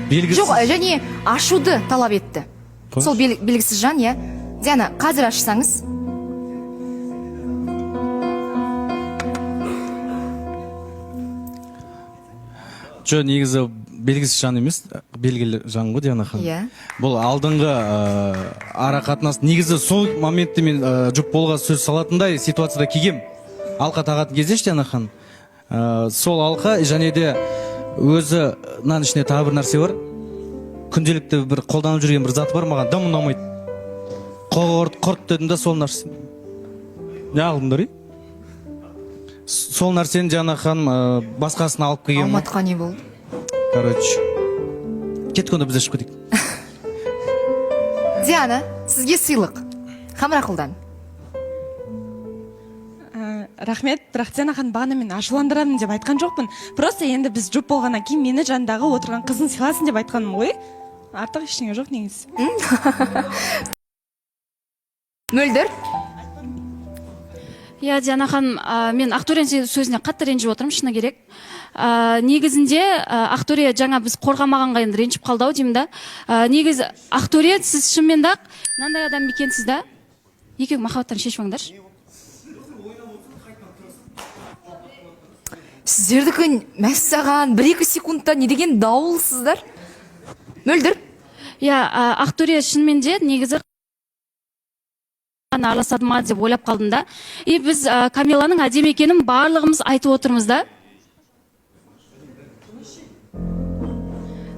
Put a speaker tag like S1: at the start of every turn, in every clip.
S1: Белгісіз.
S2: Жоқ, және ашуды талап етті.
S1: Қойшы.
S2: Сол белгісіз жан, иә. Диана, қазір ашсаңыз.
S1: Жоқ, негізі белгісіз жан емес, белгілі жан ғой, Диана ханым.
S2: Иә.
S1: Бұл алдыңғы ара қатынас, негізі сол моментте мен жұп болға сөз салатындай ситуацияда келгем. Алқа тағатын кезде ше, Диана ханым. Сол алқа және де өзі мынаның ішінде тағы бір нәрсе бар. Күнделікті бір қолданып жүрген бір заты бар, маған дым ұнамайды. Құрт, құрт дедім да сол нәрсе. Не алдыңдар, ей? Сол нәрсені, Диана ханым, басқасын алып келген.
S2: Алматыға не болды?
S1: Короче, кеттік онда, біз де шығып кетейік.
S2: Диана, сізге сыйлық Хамрақұлдан.
S3: Рахмет, бірақ, Диана ханым, бағана мен ашуландырамын деп айтқан жоқпын. Просто енді біз жұп болғаннан кейін мені жанындағы отырған қызын сыйласын деп айтқаным ғой, артық ештеңе жоқ негізі.
S2: Мөлдір.
S4: Иә, Диана ханым, мен Ақтөренің сөзіне қатты ренжіп отырмын, шыны керек. Негізінде Ақтөре жаңа біз қорғамағанға енді ренжіп қалды ау деймін да. Негізі, Ақтөре, сіз шынымен де ақ мынандай адам екенсіз да. Екеуің махаббаттан шешіп алыңдаршы.
S2: Сіздердікі, мәссаған, 1-2 секундта не деген дауылсыздар! Мөлдір.
S4: Иә, Ақтөре шынымен де негізі араласады ма деп ойлап қалдым да. И біз Камиланың әдемі екенін барлығымыз айтып отырмыз да.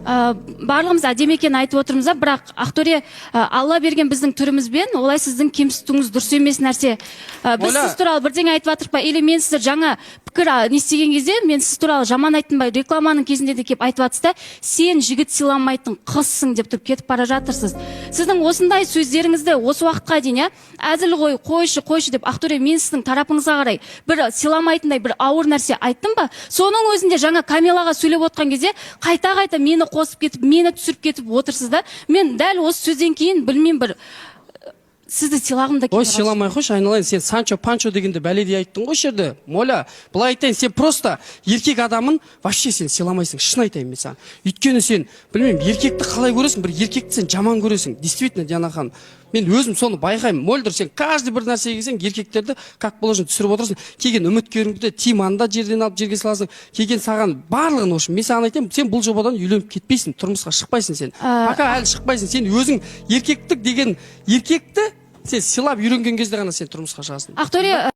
S4: Барлығымыз әдемі екенін айтып отырмыз да, бірақ, Ақтөре, Алла берген біздің түрімізбен олай сіздің кемсітуіңіз дұрыс емес нәрсе. Біз
S5: Оля.
S4: сіз туралы бірдеңе айтып жатырық па, или мен сізді жаңа пікір не істеген кезде мен сіз туралы жаман айттым ба? Рекламаның кезінде де келіп айтып жатсыз да, сен жігіт сыйламайтын қызсың деп тұрып кетіп бара жатырсыз. Сіздің осындай сөздеріңізді осы уақытқа дейін, иә, әзіл ғой, қойшы, қойшы деп. Ақтөре, мен сіздің тарапыңызға қарай бір сыйламайтындай бір ауыр нәрсе айттым ба? Соның өзінде жаңа Камилаға сөйлеп отқан кезде қайта қайта мені қосып кетіп, мені түсіріп кетіп отырсыз да. Мен дәл осы сөзден кейін, білмеймін, бір сізді сыйлағым да
S5: Ой,
S4: келмей қалды.
S5: сыйламай қойшы, айналайын. Сен Санчо Панчо дегенде бәледей айттың ғой осы жерде. Моля, былай айтайын, сен просто еркек адамын вообще сен сыйламайсың, шын айтайын мен саған. Өйткені сен, білмеймін, еркекті қалай көресің, бір еркекті сен жаман көресің. Действительно, Диана ханым, мен өзім соны байқаймын. Мөлдір, сен каждый бір нәрсеге келсең, еркектерді как положено түсіріп отырасың. Келген үміткеріңді де, Тиманы да жерден алып жерге саласың. Келген саған барлығын, в общем, мен саған айтайын, сен бұл жобадан үйленіп кетпейсің, тұрмысқа шықпайсың сен. Пока әлі шықпайсың. Сен өзің еркектік деген, еркекті сен сыйлап үйренген кезде ғана сен тұрмысқа шығасың.
S4: Ақтөре.